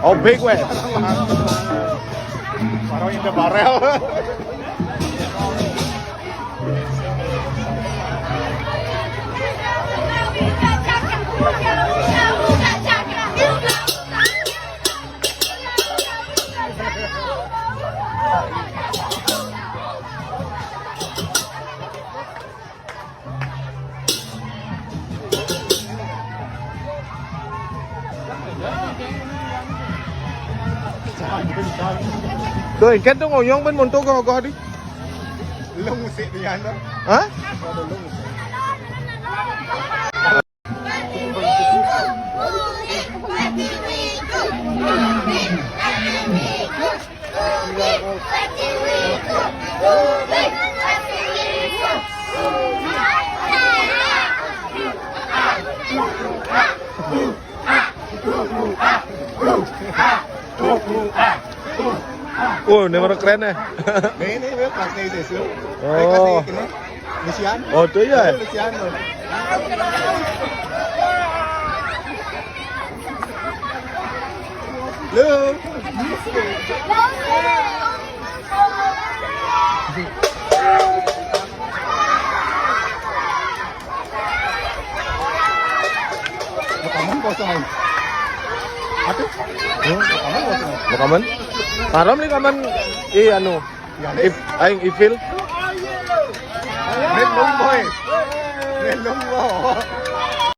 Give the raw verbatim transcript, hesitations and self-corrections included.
Oh, big wave. Parang in the barrel. Tuh, kan tuh ngoyong pun monto gak gak di. Lung sih dia no. Hah? Oh, ini baru keren ya. Ini, ini, ini, ini, ini. Oh. Luciano. Oh, itu ya? Luciano. Lu. Rekaman kosong aja. Apa? Rekaman kosong. Rekaman? Haram nih rekaman. Ih, anu. Ya, nih. If, aing Ivil. Main lomba, eh. Main lomba.